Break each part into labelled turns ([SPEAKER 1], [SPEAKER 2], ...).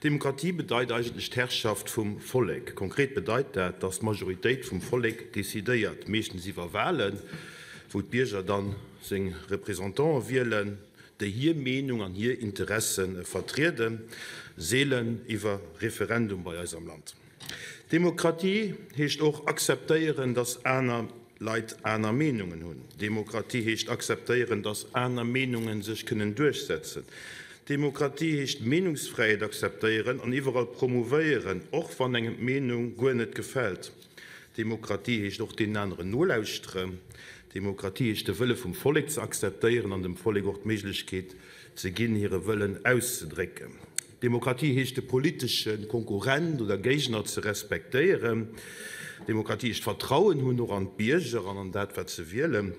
[SPEAKER 1] Demokratie bedeit eigentlech d'Herrschaft vum Vollek. Konkret bedeit dat, dass d'Majoritéit vum Vollek decidéiert, meeschtens iwwer Wahlen, wou d'Bierger dann seng Représentante wielen, déi hir Meenung an hir Interesse vertrieden, seelen iwwer Referendum bei eis am Land. Demokratie heescht och akzeptéieren, dass aner Leit aner Meenungen hunn. Demokratie heescht akzeptéieren, dass aner Meenunge sech kënnen duerchsetzen. Demokratie heescht Meenungsfräiheet akzeptéieren an iwwerall promouvéieren, och wann engem d'Meenung guer net gefält. Demokratie heescht och deenen aneren nolauschteren. Demokratie heescht de Wëlle vum Vollek ze akzeptéieren an dem Vollek och d'Méiglechkeet ze ginn, hire Wëllen auszedrécken. Demokratie heescht de politesche Konkurrent oder Géigner ze respektéieren. Demokratie heescht Vertrauen hunn och an d'Bierger an an dat wat se wielen.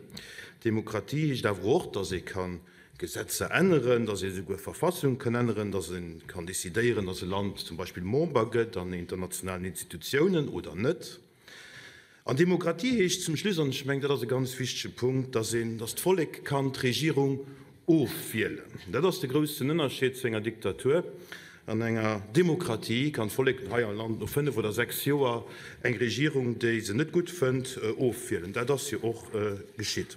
[SPEAKER 1] Demokratie heescht awer och, datt ee ka Gesetzer änneren, datt ee souguer Verfassung kann änneren, datt ee kann decidéieren, datt e Land zum Beispill Member gëtt an internationalen Institutiounen oder net. An Demokratie heescht zum Schluss, an ech mengen, dat ass e ganz wichtege Punkt, dass een, dass d'Vollek kann d'Regierung ofwielen. Dat ass de groussen Ënnerscheed zu enger Diktatur. An enger Demokratie kann d'Vollek hei am Land no fënnef oder sechs Joer eng Regierung, déi se net gutt fënnt, ofwielen. Dat ass jo och geschitt.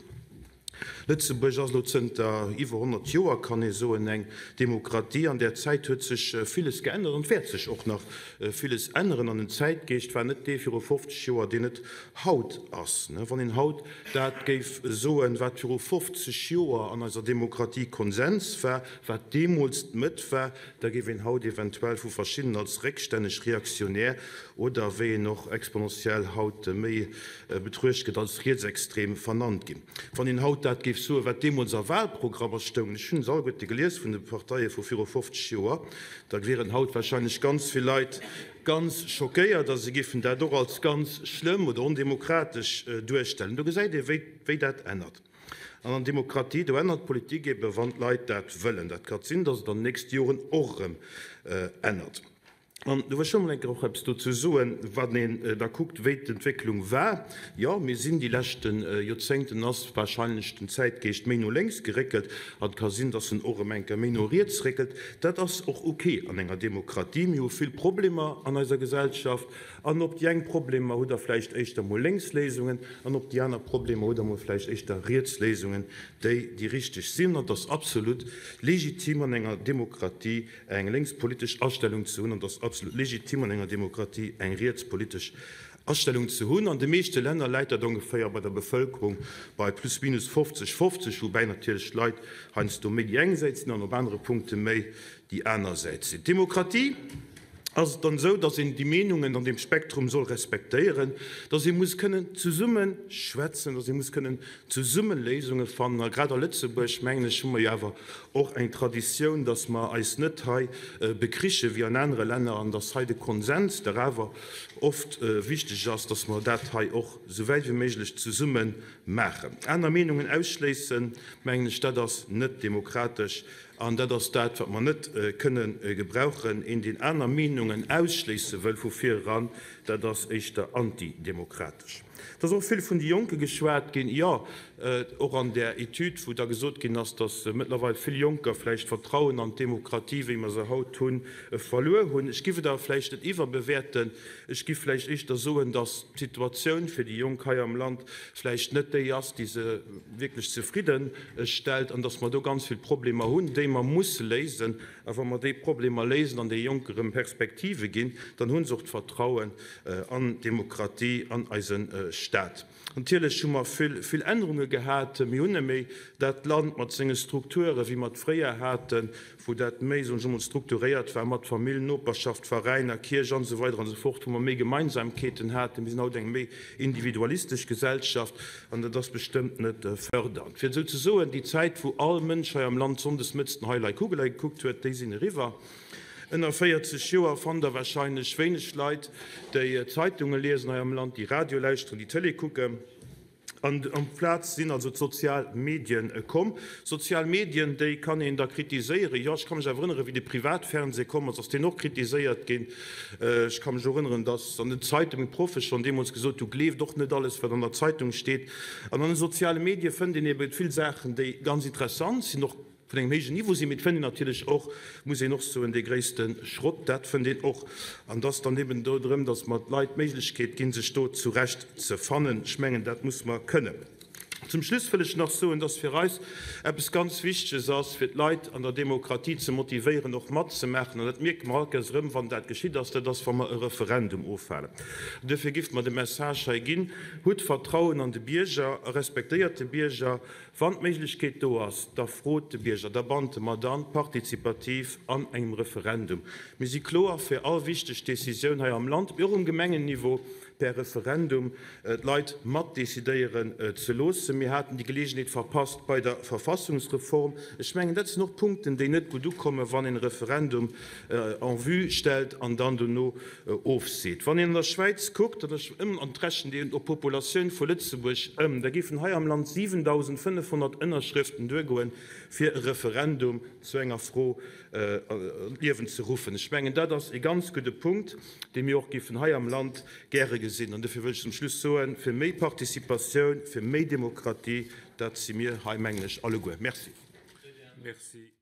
[SPEAKER 1] Lëtzebuerg ass elo zënter iwwer 100 Joer, kann ee soen, eng Demokratie. An där Zäit huet sech villes geännert an et wäert sech och nach villes änneren. An den Zäitgeescht war net dee viru 50 Joer, deen et haut ass. Wann een haut dat géif soen, wat viru 50 Joer an eiser Demokratie Konsens war, wat deemools d'Mëtt war, da géif een haut eventuell vu verschiddenen als réckstänneg, reaktionär oder, wéi een och exponentiell haut méi betruecht gëtt, als rietsextrem vernannt ginn. Wann een haut dat géif soen, wat deemools a Wahlprogrammer stoung, ech hunn se alleguerte gelies vun de Parteie vu viru 50 Joer, da wieren haut wahrscheinlech ganz vill Leit ganz schockéiert a se géifen dat och als ganz schlëmm oder ondemokratesch duerstellen. Do gesäit ee wéi dat ännert. An an Demokratie, do ännert d'Politik ebe wann d'Leit dat wëllen. Dat ka sinn, datt et an den nächste Joren och erëm ännert. An do wëll ech scho mol eng Kéier och eppes dozou soen, wann een da kuckt, wéi d'Entwécklung war. Jo, mir sinn déi leschte Joerzéngten ass wahrscheinlech den Zäitgeescht méi no lénks geréckelt an et ka sinn, datt en och erëm eng Kéier méi no riets réckelt. Dat ass och ok an enger Demokratie. Mir hu vill Problemer an eiser Gesellschaft an op déi eng Problemer hutt Der vläicht éischter mol lénks Léisungen an op déi aner Problemer hutt Der mol vläicht éischter riets Léisungen, déi déi richteg sinn. An et ass absolut legitim an enger Demokratie, eng lénkspolitesch Astellung ze hunn, an et ass absolut legitim an enger Demokratie eng rietspolitesch Astellung ze hunn. An de meeschte Länner läit dat ongeféier bei der Bevëlkerung bei plus minus 50, 50, woubäi natierlech d'Leit heiansdo méi déi eng Säit sinn an op anere Punkte méi déi aner Säit sinn. D'Demokratie ass et dann esou, datt een déi Meenungen an deem Spektrum soll respektéieren, datt ee muss kënnen zesumme schwätzen, datt ee muss kënnen zesumme Léisunge fannen. A grad a Lëtzebuerg, mengen ech, hu mer jo awer och eng Traditioun, dass mer eis net hei bekriche wéi an anere Länner an dass hei de Konsens dach awer oft wichteg ass, dass mer dat hei och esou wäit wéi méiglech zesumme maachen. Aner Meenungen ausschléissen, mengen ech, dat ass net demokratesch an dat ass dat, wat mer net kënne gebrauchen. Een, deen aner Meenungen ausschléisse wëll vu vir eran, dat ass éischter antidemokratesch. Et ass och vill vun de Jonke geschwat ginn. Jo, och an där Etüd, wou da gesot ginn ass, datt mëttlerweil vill Jonker vläicht d'Vertrauen an d'Demokratie, wéi mer se haut hunn, verluer hunn. Ech giff et awer vläicht net iwwerbewäerten. Ech giff vläicht éischter soen, datt d'Situatioun fir déi Jonk hei am Land vläicht net déi ass, déi se wierklech zefridde stellt an datt mer do ganz vill Problemer hunn, déi mer musse léisen. A wa mer déi Problemer léisen an de Jonke rëm Perspektive ginn, dann hu se och d'Vertrauen an d'Demokratie, an eise Staat. Natierlech hu mer vill, vill Ännerunge gehat. Mir hunn net méi dat Land mat senge Strukture wéi mer et fréier haten, wou dat méi, soen ech emol, strukturéiert war mat Famill, Noperschaft, Veräiner, Kierch an esou weider an esou fort, wou mer méi Gemeinsamkeeten haten. Mir sinn haut eng méi individualistesch Gesellschaft an dat ass bestëmmt net fërdernd. Fir esou ze soen, déi Zäit, wou all Mënsch hei am Land sonndes mëttes den Heilei Kugelei gekuckt huet, déi sinn eriwwer. Ënner 40 Joer fannt der warscheinlech wéineg Leit, déi Zeitunge liesen hei am Land, déi Radio lauschteren, déi Tëlee kucken. An amplaz sinn also d'sozial Medien komm. Sozial Medien, déi kann een da kritiséieren. Jo, ech ka mech awer erënneren, wéi de Privatfernseh komm ass, ass deen och kritiséiert ginn. Ech ka mech och erënneren, datt an den Zeitungen d'Proffe schonn deemools gesot hu, Gleeft och net alles, wat an der Zeitung steet. An an de soziale Medie fënnt een ebe vill Saachen, déi ganz interessant sinn, och. vun engem héijen Niveau sinn. Mee et fënnt een natierlech och, muss een och soen, dee gréisste Schrott, dat fënnt een och. An et ass dann eben do drëm, datt mer d'Leit d'Méiglechkeet ginn, sech do zurecht ze fannen. Ech mengen, dat muss mer kënnen. Zum Schluss wëll ech nach soen, dass fir eis eppes ganz Wichteges ass, fir d'Leit an der Demokratie ze motivéieren, och matzemaachen, an dat mierke mer all Kéiers erëm, wann dat geschitt ass, dat ass, wa mer e Referendum ofhalen. An duerfir giff mer de Message hei ginn, Hutt Vertrauen an de Bierger a respektéiert de Bierger. Wann d'Méiglechkeet do ass, da frot de Bierger, da bannte mer dann partizipativ an engem Referendum. Mir si kloer fir all wichteg Décisioun hei am Land, mee och um Gemengenniveau, per Referendum d'Leit matdecidéieren ze loossen. Mir haten déi Geleegenheet verpasst bei der Verfassungsreform. Ech mengen, dat sinn och Punkten, déi net gutt ukommen, wann een e Referendum en vue stellt an dann dono ofseet. Wann een an der Schwäiz kuckt, an ech ëm an d'rechent een op d'Populatioun vu Lëtzebuerg ëm, da géifen hei am Land 7.500 Ënnerschrëften duergoen, fir e Referendum zu enger Fro an d'Liewen ze ruffen. Ech mengen, dat ass e ganz gudde Punkt, dee mir och géifen hei am Land gäre gesinn. An dofir wëll ech zum Schluss soen, Fir méi Participatioun, fir méi Demokratie, dat si mir hei, mengen ech, alleguer. Merci.
[SPEAKER 2] Merci.